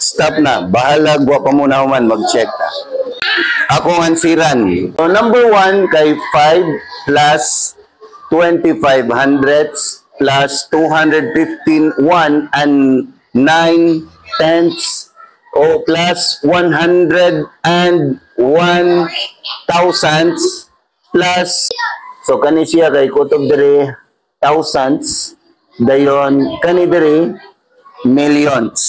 Stop na. Bahala wa pa muna human mag-check ta. Akong ansiran. So, number 1 kay 5 plus 25 hundredths plus 215 1 and 9 tenths o plus 101 thousandths plus, so kani siya kay kutob diri thousands, dayon kani diri millions.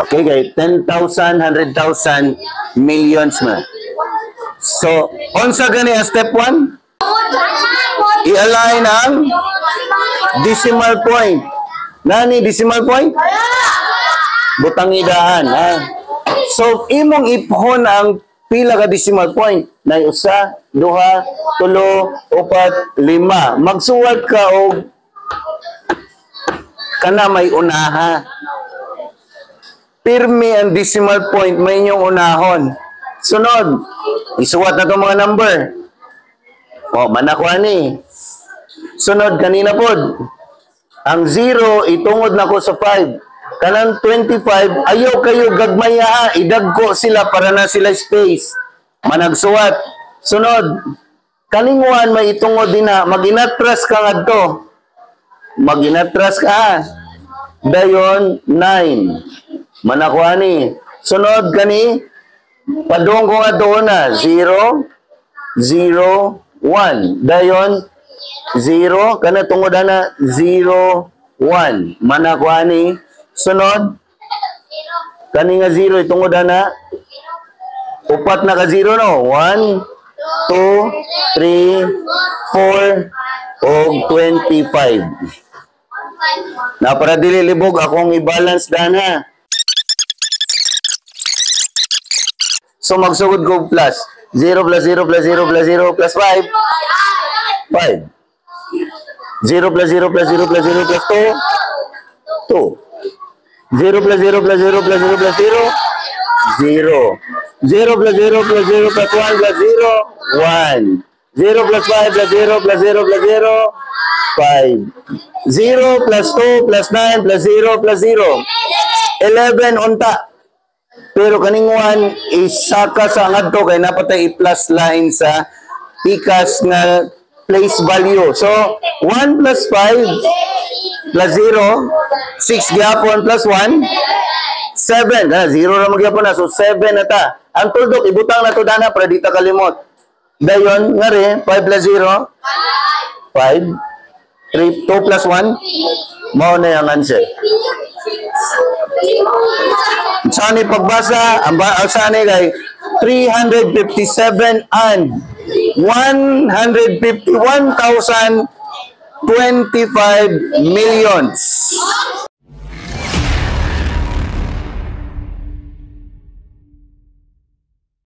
Okay, kay 10,000, 100,000, millions man. So unsa gani ang step 1? I-align ang decimal point. Nani decimal point? Butang idaan, ha? So, imong iphon ang pila ka decimal point. Nay usa, duha, tulo, upat, lima. Magsuwat ka og kana may unaha. Pirmi ang decimal point may inyong unahon. Sunod, isuwat na itong mga number. O, manako ani. Sunod, kanina pod. Ang 0, itungod na ko sa 5. Kanang 25, ayaw kayo gagmaya ha. Idagko sila para na sila space. Managsuwat. Sunod, kaning 1 may itungod din na. Maginatras ka ngadto. Maginatras ka ha. Dayon, 9. Manako ani. Sunod, kani, padung ko nga doon na. 0, 0, 1. Dayon, 0, kana tungod na 0, 1. Manako ani. Sunod, kani nga 0, itungod na upat na ka 0, no? 1, 2, 3, 4, o 25. Na para dili libog akong i-balance dana. So magsugod ko plus 0 plus 0 plus 0 plus 0 plus 5 5. 0 plus 0 plus 0 plus 0 plus 2 2. 0 plus 0 plus 0 plus 0 plus 0 0. 0 plus 0 plus 0 plus 1 plus 0 1. 0 plus 5 plus 0 plus 0 plus 0 5. 0 plus 2 plus 9 plus 0 plus 0 11 unta. Pero kaning 1 isaka sa ngadto kay napatay i-plus line sa pikas nga place value. So 1 plus 5 plus 0 6 gyapon plus 1 7. Ah, 0 ra magyapon na. So 7 na ta. Ang tuldok ibutang na to dana para di ta kalimot. Dayon ngari 5 plus 0 5 3 2 plus 1 mao na yung answer. Sani pagbasa, ang sani kay 357 and 151,025 millions.